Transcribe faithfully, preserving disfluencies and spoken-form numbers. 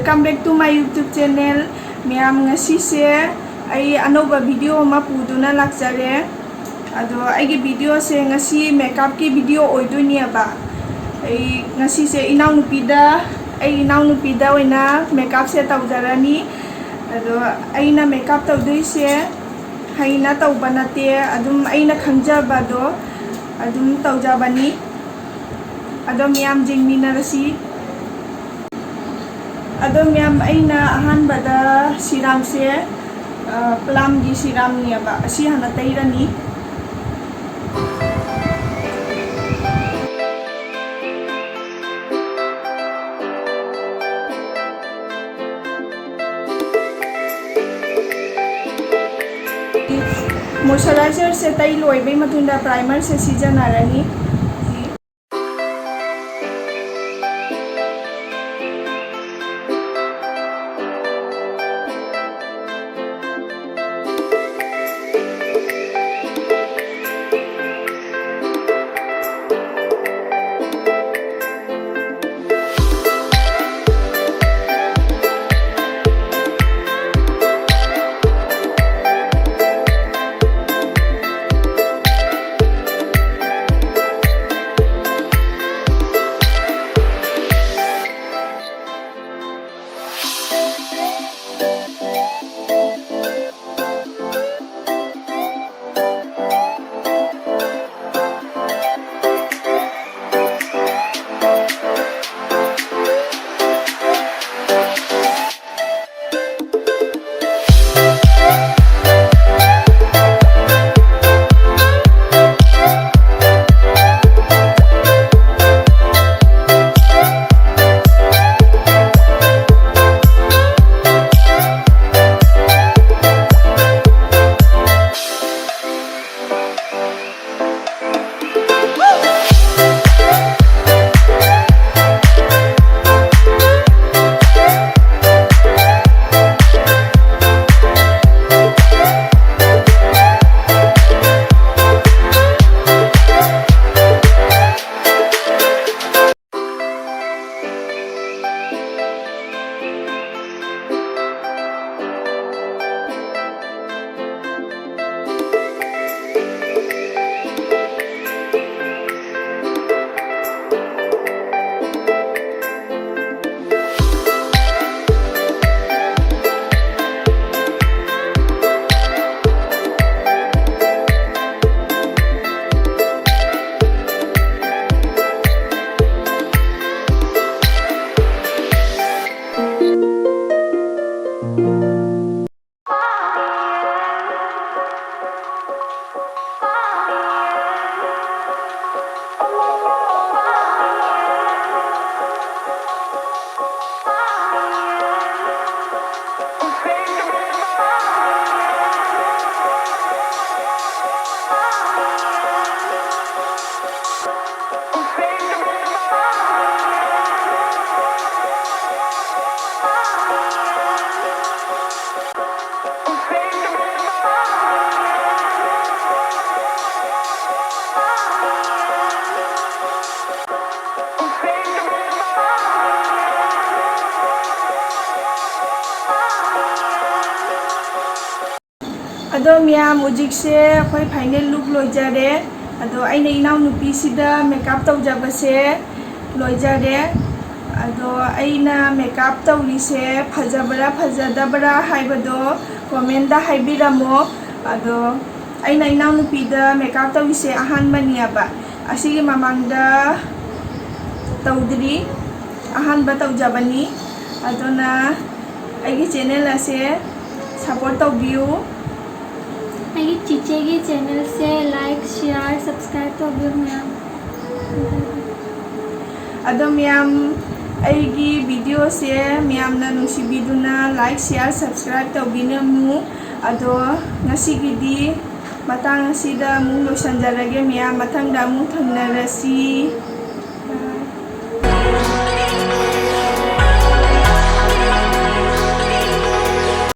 Welcome back to my YouTube channel. ꯃꯌꯥꯝ, ꯉꯁꯤꯁꯦ ꯑꯩ ꯑꯅꯧꯕ video ꯑꯃ ꯄꯨꯗꯨꯅ ꯂꯥꯛꯆꯔꯦ꯫ ꯑꯗꯣ ꯑꯩꯒꯤ videoꯁꯦ ꯉꯁꯤ makeupꯀꯤ video ꯑꯣꯏꯗꯣꯏꯅꯦꯕ꯫ ꯑꯩ ꯉꯁꯤꯁꯦ ꯏꯅꯥꯎꯅꯨꯄꯤꯗ, ꯑꯩ ꯏꯅꯥꯎꯅꯨꯄꯤꯗ ꯑꯣꯏꯅ makeupꯁꯦ ꯇꯧꯖꯔꯅꯤ꯫ ꯑꯗꯣ ꯑꯩꯅ makeup ꯇꯧꯗꯣꯏꯁꯦ ꯍꯩꯅ ꯇꯧꯕ ꯅꯠꯇꯦ, ꯑꯗꯨꯝ ꯑꯩꯅ ꯈꯪꯖꯕꯗꯣ ꯑꯗꯨꯝ ꯇꯧꯖꯕꯅꯤ꯫ ꯑꯗꯣ ꯃꯌꯥꯝ ꯌꯦꯡꯃꯤꯟꯅꯔꯁꯤ꯫ ꯑꯗꯣ ꯃꯌꯥꯝ, ꯑꯩꯅ ꯑꯍꯥꯟꯕꯗ serumꯁꯦ, ꯑ, plumꯒꯤ serumꯅꯦꯕ, ꯑꯁꯤ ꯍꯥꯟꯅ ꯇꯩꯔꯅꯤ꯫ Moisturizerꯁꯦ ꯇꯩ ꯂꯣꯏꯕꯩ ꯃꯇꯨꯡꯗ primerꯁꯦ ꯁꯤꯖꯤꯟꯅꯔꯅꯤ꯫ ꯑꯗꯣ ꯃꯌꯥꯝ, ꯍꯧꯖꯤꯛꯁꯦ ꯑꯩꯈꯣꯏ final look ꯂꯣꯏꯖꯔꯦ꯫ ꯑꯗꯣ ꯑꯩꯅ ꯏꯅꯥꯎꯅꯨꯄꯤꯁꯤꯗ makeup ꯇꯧꯖꯕꯁꯦ ꯂꯣꯏꯖꯔꯦ꯫ ꯑꯗꯣ ꯑꯩꯅ makeup ꯇꯧꯔꯤꯁꯦ ꯐꯖꯕ꯭ꯔꯥ ꯐꯖꯗꯕ꯭ꯔꯥ ꯍꯥꯏꯕꯗꯣ commentꯇ ꯍꯥꯏꯕꯤꯔꯝꯃꯣ꯫ ꯑꯗꯣ ꯑꯩꯅ ꯏꯅꯥꯎꯅꯨꯄꯤꯗ makeup ꯇꯧꯔꯤꯁꯦ ꯑꯍꯥꯟꯕꯅꯦꯕ꯫ ꯑꯁꯤꯒꯤ ꯃꯃꯥꯡꯗ ꯇꯧꯗ꯭ꯔꯤ, ꯑꯍꯥꯟꯕ ꯇꯧꯖꯕꯅꯤ꯫ ꯑꯗꯨꯅ ꯑꯩꯒꯤ channel ꯑꯁꯦ support ꯇꯧꯕꯤꯌꯨ꯫ ꯑꯩꯒꯤ ꯆꯤꯆꯦꯒꯤ channelꯁꯦ like, share, subscribe ꯇꯧꯕꯤꯌꯨ ꯃꯌꯥꯝ꯫ ꯑꯗꯣ ꯃꯌꯥꯝ, ꯑꯩꯒꯤ videoꯁꯦ ꯃꯌꯥꯝꯅ ꯅꯨꯡꯁꯤꯕꯤꯗꯨꯅ like, share, subscribe ꯇꯧꯕꯤꯔꯝꯃꯨ꯫ ꯑꯗꯣ ꯉꯁꯤꯒꯤꯗꯤ ꯃꯇꯥꯡ ꯑꯁꯤꯗ ꯑꯃꯨꯛ ꯂꯣꯏꯁꯤꯟꯖꯔꯒꯦ ꯃꯌꯥꯝ, ꯃꯊꯪꯗ ꯑꯃꯨꯛ ꯊꯦꯡꯅꯔꯁꯤ꯫